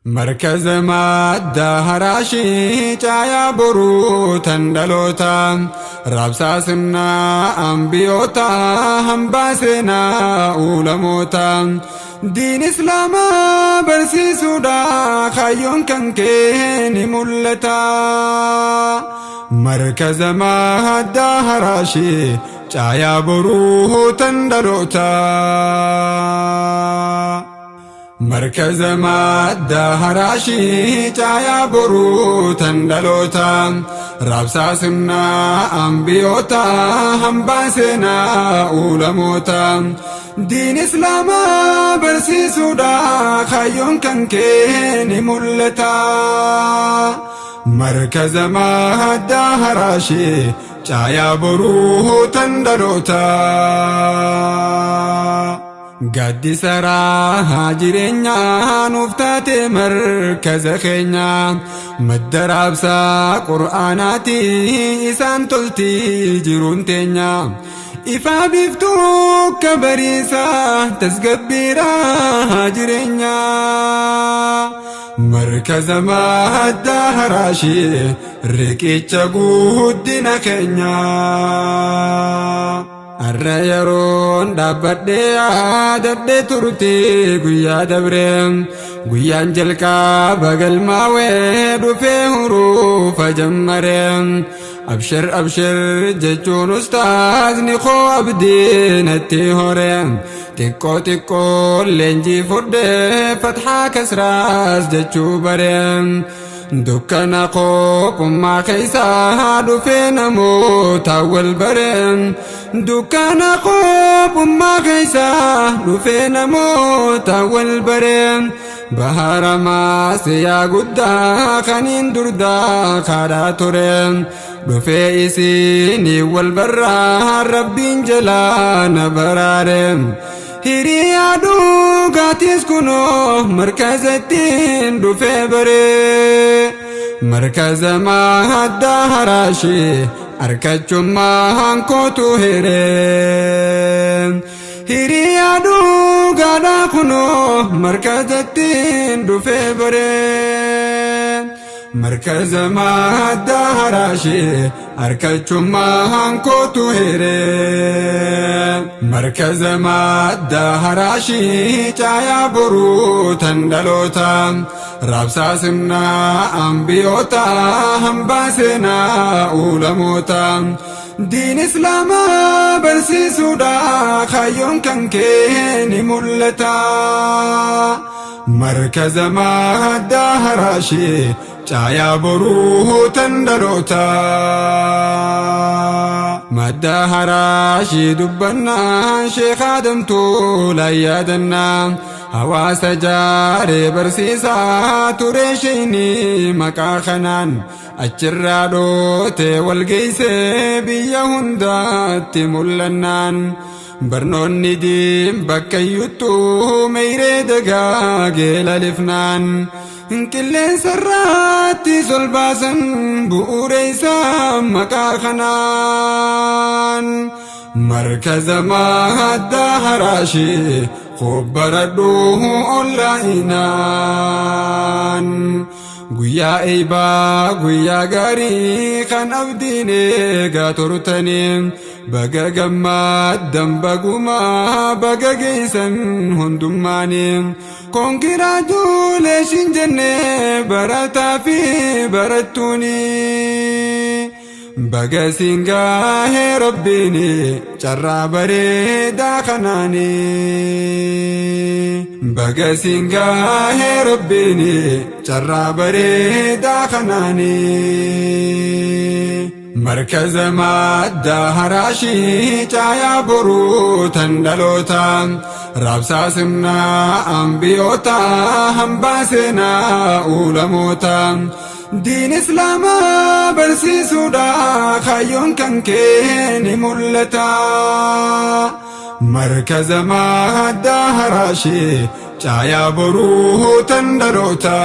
Markaza madda haraashii caayaa boruu tan dhaloota raabsaa sirnaa ambiyoota hambaa seenaa ulamoota diin islaamaa barsiisuudha kaayyoon kan kee ni mul'ata. Markaza madda haraashii caayaa boruu tan dhaloota. Markaza madda haraashii caayaa boruu tan dhaloota raabsaa sirnaa ambiyoota hambaa seenaa ulamoota diin islaamaa barsiisuudha kaayyoon kan kee ni mul'ata. Markaza madda haraashii caayaa boruu tan dhaloota. Gaaddisa raahaa jireenyaa nuuf taate markaza keenya madda raabsaa qur'aanaati isaan tolti jiruun teenya ifaa biiftuu akka bariisaa tasgabbiiraa jireenya. Markaza madda haraashii riqicha guddina keenya. Har'a yeroon dhaabbadhee yaadadhee turte guyyaa dabree guyyaan jalqaba galmaawee dhufee hurufa jammaree abshir abshir jechuun ustaazni koo abdii natti horee xiqqoo xiqqoo leenjii fudhee fatxaa kasraas jechuu baree. Dukkana qophummaa keessaa dhufee namoota wal bareen dukkana qophummaa keessaa dhufee namoota wal bareen bahara maasiyaa guddaa kaniin durdaa kadhaa ture dhufee isinii wal barraa rabbiin jalaa na baraare. Hiriyaa dhugaatis kunoo markazattiin dhufee baree markaza madda haraashii harkachummaan kootu hiree. Hiriyaa dhugaadhaa kunoo markazattiin dhufee baree markaza madda haraashii harkachummaan kootu hiree. Markaza madda haraashii caayaa boruu tan dhaloota raabsaa sirnaa ambiyoota hambaa seenaa ulamoota diin islaamaa barsiisuudha kaayyoon kan kee ni mul'ata. Markaza madda haraashii caayaa boruu tan dhaloota. Madda haraashii dubbannaa sheekh Adamtuu yaadannaa hawaasa jaaree barsiisaa ture isheenii maqaa kanaan achirraa dhootee walgeessee biyya hundaatti mul'annaan barnoonni diin bakka iyyuttuu meeyree dagaagee lalifnaan qilleensa irratti sol baasan bu'uura isaa maqaa kanaan. Markaza madda haraashii khobbaradhuu onlaayinaan. Guyyaa eeybaa guyyaa gaarii kan abdiin eegaa turtanii baga gammaddan bagumaa baga geessan hundummaanii konkiraajuleeshin jennee barataa fi barattuuni. Baga siin gaahee rabbiin carraa bareedaa kanaani. Baga siin gaahee rabbiin carraa bareedaa kanaani. Markaza madda haraashii caayaa boruu tan dhaloota raabsaa sirnaa ambiyoota hambaa seenaa ulamoota diin islaamaa barsiisuudha kaayyoon kan kee ni mul'ata. Markaza madda haraashii caayaa boruu tan dhaloota.